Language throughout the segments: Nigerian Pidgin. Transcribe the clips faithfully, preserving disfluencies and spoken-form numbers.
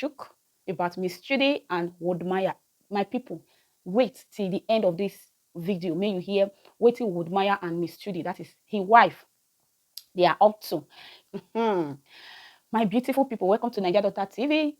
Shook about Miss Chidi and Woodmaya. My people, wait till the end of this video. May you hear waiting Woodmaya and Miss Chidi, that is his wife, they are up to. Mhm. My beautiful people, welcome to Naija Daughter T V.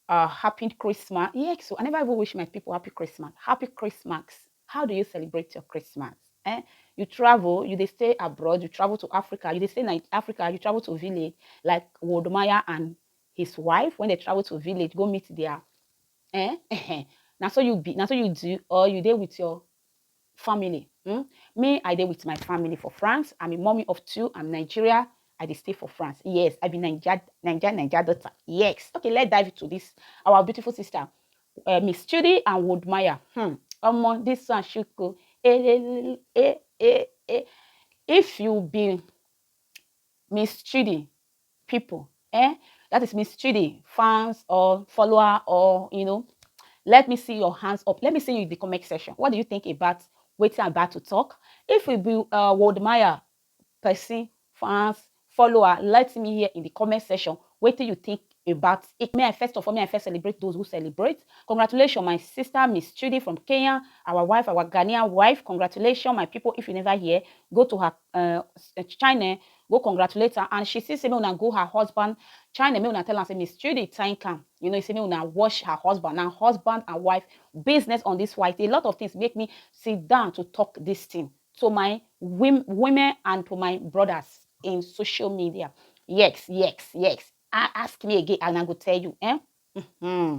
Uh, happy Christmas. Yeah, so I never even wish my people happy Christmas. Happy Christmas. How do you celebrate your Christmas? Eh? You travel, you they stay abroad, you travel to Africa, you they stay in Africa, you travel to village like Woodmaya and his wife when they travel to village, go meet their eh? Now so you be now so you do or you there with your family. Hmm? Me, I dey with my family for France. I'm a mommy of two. I'm Nigeria. I dey stay for France. Yes, I be Niger, Niger, Niger daughter. Yes. Okay, let's dive into this. Our beautiful sister, uh, Miss Chidi and Woodmaya. Hmm. Omo, this one should go. Eh, eh, eh, eh, eh. If you be Miss Chidi people, eh? That is Miss Chidi fans or follower or you know, let me see your hands up. Let me see you in the comment section. What do you think about what I'm about to talk? If we be uh, Woodmaya person, fans, follower, let me hear in the comment section. What do you think about it? May I first of all, may I first celebrate those who celebrate. Congratulations, my sister Miss Chidi from Kenya, our wife, our Ghanaian wife. Congratulations, my people. If you never hear, go to her uh, channel, go congratulate her. And she still say, me una go her husband channel, me una tell her, say, Miss Chidi, thank him. You know, he say, me una wash her husband. Now, husband and wife, business on this white. A lot of things make me sit down to talk this thing to my women and to my brothers in social media. Yes, yes, yes. Ask me again and I go tell you. Eh? Mm-hmm.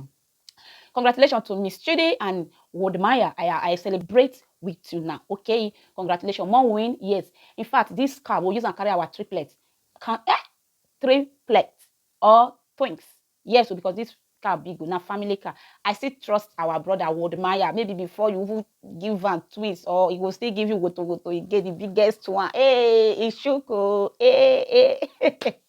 Congratulations to Miss Chidi and Woodmaya. I, I celebrate with you now. Okay, congratulations. More win, yes. In fact, this car will use and carry our triplets. Can eh? Triplets or twins. Yes, because this car big, na family car. I still trust our brother Woodmaya. Maybe before you even give am twins, or he will still give you woto woto. He get the biggest one. Hey, Ishuko. Hey, hey.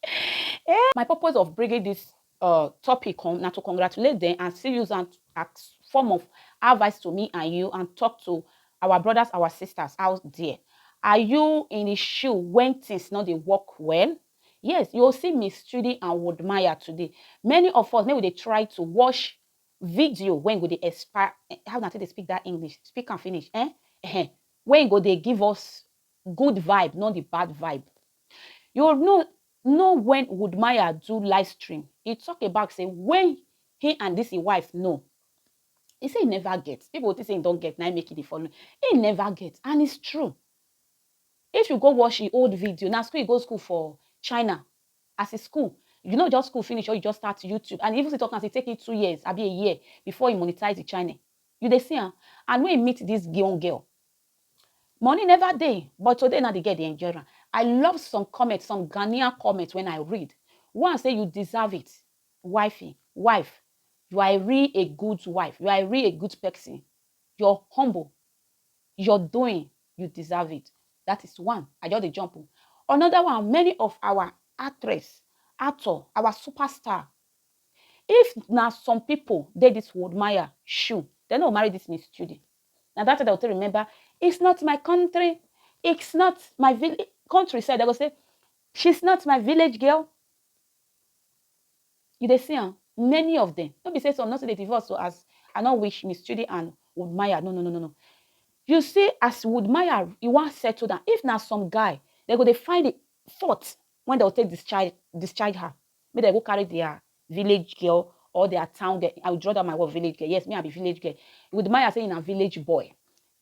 My purpose of bringing this uh, topic come now to congratulate them and still use an as form of advice to me and you and talk to our brothers, our sisters out there. Are you in the shoe when things not they work well? Yes, you'll see Miss Judy and Woodmire today. Many of us, maybe they try to watch video when go they expire. Eh, how not they speak that English? Speak and finish. Eh? Eh. When go they give us good vibe, not the bad vibe. You know, know when Woodmire do live stream, he talk about say when he and this his wife know. He say he never get. People will say he don't get, now make it the following. He never get, and it's true. If you go watch the old video, now school, you go school for China. As a school, you know, just school finish or you just start YouTube. And even the talk and say take it two years, I'll be a year before you monetize the channel. You they see, huh? And when you meet this young girl, money never day, but today now they get the enjoy am. I love some comments, some Ghanaian comments when I read. One say you deserve it, wifey, wife. You are really a good wife. You are really a good person. You're humble. You're doing. You deserve it. That is one. I just dey jump. Oh. Another one, many of our actress, actor, our superstar, if now some people they this would Maya shoe, they no marry this Miss Judy. Now that's what I will remember. It's not my country. It's not my village. Country said, they go say, she's not my village girl. You they see, huh? Many of them. Don't be say some not say they divorce. So as I not wish Miss Judy and Woodmire. No, no, no, no, no. You see, as Woodmire, you want settle down. If now some guy, they go they find it fault when they'll take discharge discharge her. Maybe they go carry their village girl or their town. They, I will draw down my word village girl. Yes, me I be village girl. Woodmire saying a village boy.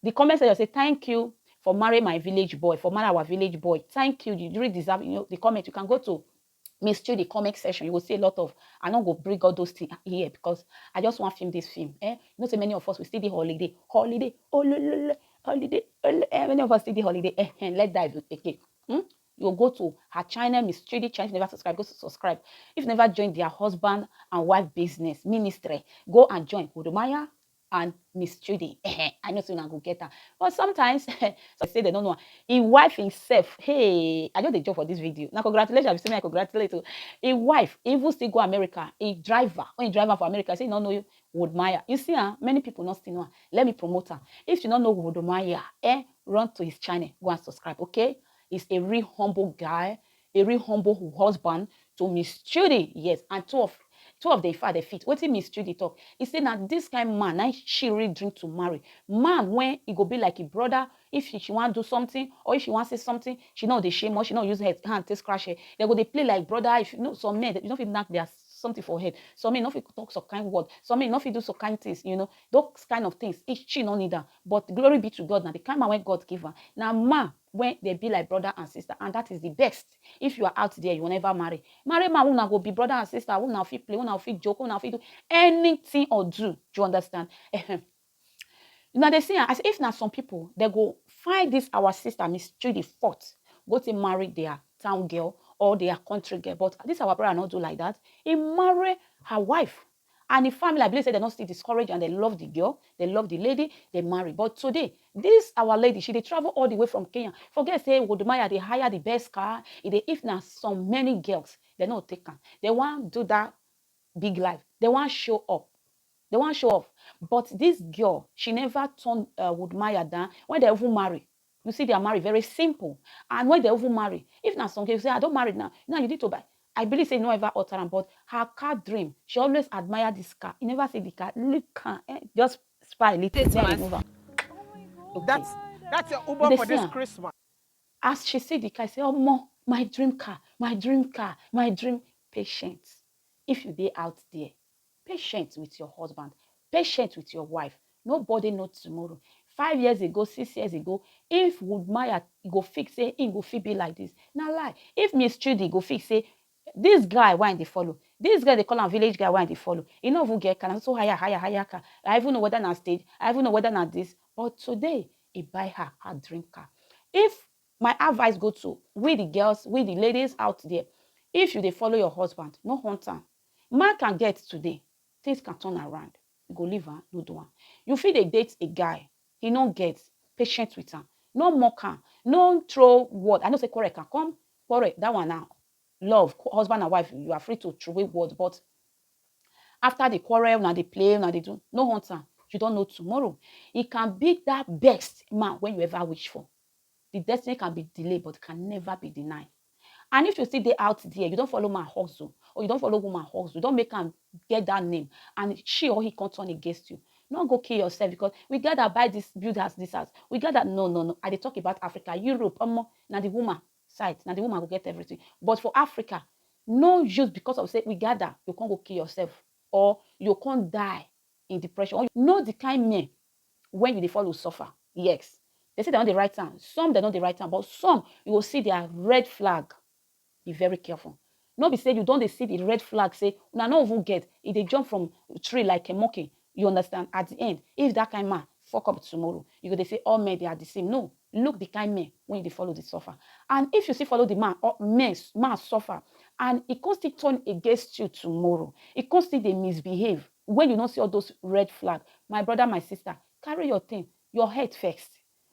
The comment section say thank you for marrying my village boy, for marrying our village boy. Thank you. You really deserve. You know the comment. You can go to Miss Chu the comment section. You will see a lot of. I not go bring all those things here because I just want film this film. Eh? You know, so many of us we still the holiday, holiday, oh lo, lo, lo, holiday, oh, lo, eh, many of us still the holiday. Eh, eh, let's dive again. Hmm? You go to her channel, Miss Chidi channel. If you never subscribe, go to subscribe. If you never join their husband and wife business ministry, go and join Wodomaya and Miss Chidi. Eh, eh, I know soon I go get her. But sometimes so I say they don't know. His wife himself, hey, I just the job for this video. Now congratulations, I say me I congratulate you. His wife, even still go America, a driver, when he driver for America, say no know you, Woodmire. You see, huh? Many people not still know. Let me promote her. If you don't know Woodmire, eh, run to his channel, go and subscribe, okay? He's a real humble guy, a real humble husband to Miss Judy. Yes, and two of Two of them, in fact, they fit. Wetin Miss Judy talk? He say na this kind man na she really drink to marry. Man when he go be like a brother, if she, she wan do something or if she wan say something, she no dey shame or she no use her hand take scratch her. They go dey play like brother. If you know some men, you no fit knack their something for head. Some men no fit talk some kind word. Some men no fit do some kind things. You know those kind of things. If she no need am, but glory be to God, na the kind man wey God give am. Na man when they be like brother and sister, and that is the best. If you are out there, you will never marry. Marry man, una go be brother and sister, una fit play, una fit joke, una fit do anything or do. Do you understand? Ehem. Una dey see am as if na some people they go find this our sister Miss Judy fault, go to marry their town girl or their country girl. But this our brother not do like that. He marry her wife. And the family, I believe, say they not still discourage and they love the girl, they love the lady, they marry. But today, this our lady, she dey travel all the way from Kenya. Forget say Woodmaya dey hire the best car. E dey if na some many girls, they no take am. They wan do that big life. They wan show up. They wan show off. But this girl, she never turn uh, Woodmaya down. When they even marry, you see, they are married very simple. And when they even marry, if na some girl say, "I don't marry now," now you need to buy. I believe say you no ever utter am, but her car dream, she always admire this car. You never see the car, look car, eh, just spy little, then remove am. Okay. That's that's your You Uber dey for see this am. Christmas. As she see the car, say, "Oh, mom, my dream car, my dream car, my dream." Patience. If you dey out there, patient with your husband, patient with your wife. Nobody know tomorrow. Five years ago, six years ago, if Woodmaya go fix say he go fit be like this, na lie. If Miss Judy go fix say this guy why they follow, this guy they call am village guy why they follow, he no even get car, na so higher, higher, higher car. I even know whether na stage, I even know whether na this. But today, he buy her her dream car. If my advice go to we the girls, we the ladies out there, if you dey follow your husband, no hunt am. Man can get today, things can turn around. You go leave am, no do am. You fit dey date a guy, he no get, patient with am. No mock am, no throw word. I know say quarrel can come, quarrel, that one now. Love, husband and wife, you are free to throw away word, but after the quarrel, now they play, now they do, no hunt am. You don't know tomorrow. It can be that best man when you ever wish for. The destiny can be delayed, but can never be denied. And if you still dey out there, you don't follow man hustle, or you don't follow woman hustle, you don't make am get that name, and she or he can't turn against you. No go kill yourself because we gather buy this, build house, this house. We gather, no, no, no. I dey talk about Africa, Europe, omo, na the woman side, na the woman go get everything. But for Africa, no use because of say we gather, you can't go kill yourself or you can't die in depression. Or you know the kind men when you dey follow suffer. Yes. They say they no dey write am. Some they no dey write am, but some you go see their red flag. Be very careful. No be say you don dey see the red flag, say una no even get, e dey jump from tree like a monkey. You understand? At the end, if that kind man fuck up tomorrow, you go dey say all men they are the same. No, look the kind men when you dey follow dey suffer. And if you still follow the man or men man suffer, and e come still turn against you tomorrow, e come still dey misbehave when you no see all those red flag, my brother, my sister, carry your thing, your head first.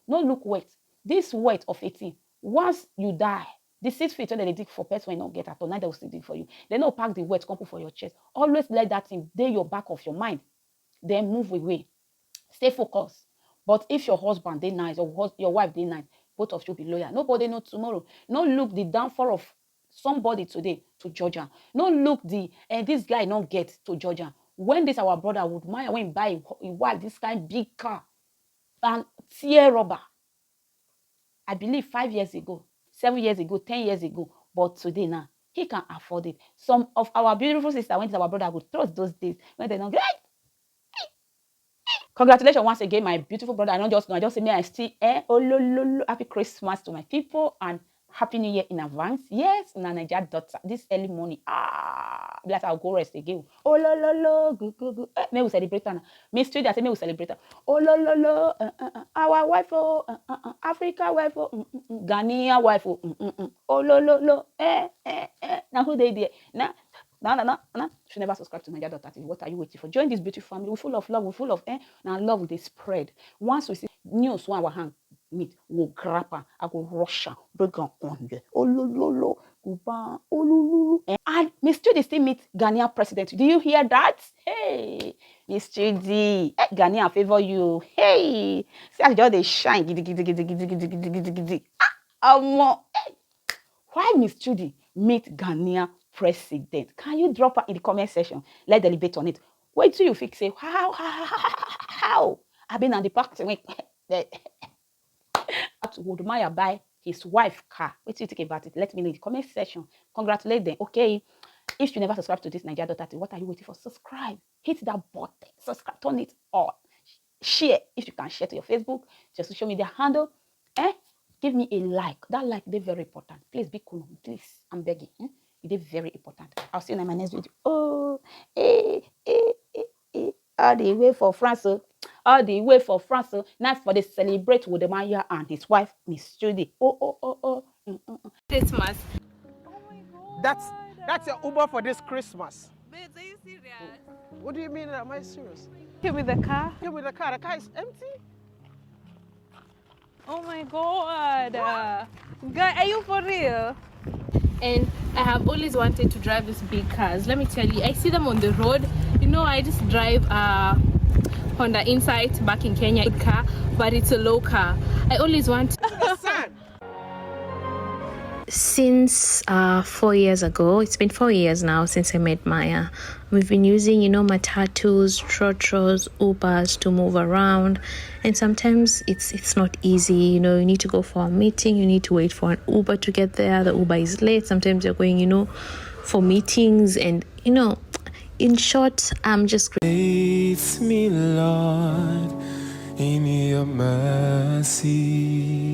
No look wet. This wet of a thing, once you die, the six feet wey dem dey dig for person wey no get at all, na dem go still dig for you. Dem no pack the wet come put for your chest. Always let that thing dey your back of your mind. Then move away. Stay focused. But if your husband dey nice, your hus- your wife dey nice, both of you be loyal. Nobody know tomorrow. No look the downfall of somebody today to judge am. No look the and this guy no get to judge am. When this our brother Woodmaya when buy him wife this kind big car and tear rubber, I believe five years ago, seven years ago, ten years ago, but today now he can afford it. Some of our beautiful sisters when this our brother go trust those days when they don't get. Congratulations once again, my beautiful brother. I don't just know. I just say me I still eh oh lo lo lo. Happy Christmas to my people and Happy New Year in advance. Yes, na Naija daughter. This early morning, ah, be like I'll go rest again. Oh lo lo lo, go go go. Eh, may we celebrate am. Miss Judy, I say may we celebrate am. Oh lo lo lo, uh, uh, uh, our wife oh, uh, uh, uh, Africa wife oh, mm, mm, mm, Ghanaian wife oh, mm, mm, mm. Oh lo lo lo, eh eh eh. Now who they there? Now na na na na. If you never subscribe to Naija daughter T V, what are you waiting for? Join this beautiful family. We full of love. We full of eh. Now love will dey spread. Once we see news, one our hand meet, we go grab am. I go rush am, bring am on here. Oh lo lo lo, go bam, oh lo lo lo. Eh, and Miss Judy still meet Ghanaian president. Do you hear that? Hey, Miss Judy, eh, Ghanaian favor you. Hey, see as you just dey shine, gidi gidi gidi gidi gidi gidi gidi gidi. Ah, omo, hey. Why Miss Judy meet Ghanaian president? Can you drop her in the comment section? Let's deliberate on it. Wait till you fix it. How, how, how, how, how? I've been on the park to make to Wodemaya buy his wife car. What do you think about it? Let me know in the comment section. Congratulate them. Okay. If you never subscribe to this Nigeria Daughter T V, what are you waiting for? Subscribe. Hit that button. Subscribe. Turn it on. Share. If you can share to your Facebook, your social media handle. Eh? Give me a like. That like dey very important. Please be cool. Please, I'm begging. Hmm? It is very important. I'll see you in my next video. Oh, eh, eh, eh, eh. All the way for France. Oh. All the way for France. Oh. Now for the celebrate Wodemaya and his wife, Miss Judy. Oh, oh, oh, oh. Mm, mm, mm. Christmas. That's that's your Uber for this Christmas. Babes, are you serious? What do you mean? Am I serious? Came with the car. Came with the car. The car is empty. Oh my god. Uh, guy, are you for real? And I have always wanted to drive these big cars. Let me tell you, I see them on the road. You know, I just drive a Honda Insight back in Kenya, good car, but it's a low car. I always want The sun. Since uh, four years ago, it's been four years now since I met Maya. We've been using, you know, matatus, trotros, Ubers to move around, and sometimes it's it's not easy. You know, you need to go for a meeting, you need to wait for an Uber to get there. The Uber is late. Sometimes you're going, you know, for meetings, and you know, in short, I'm just It's me, Lord, in your mercy.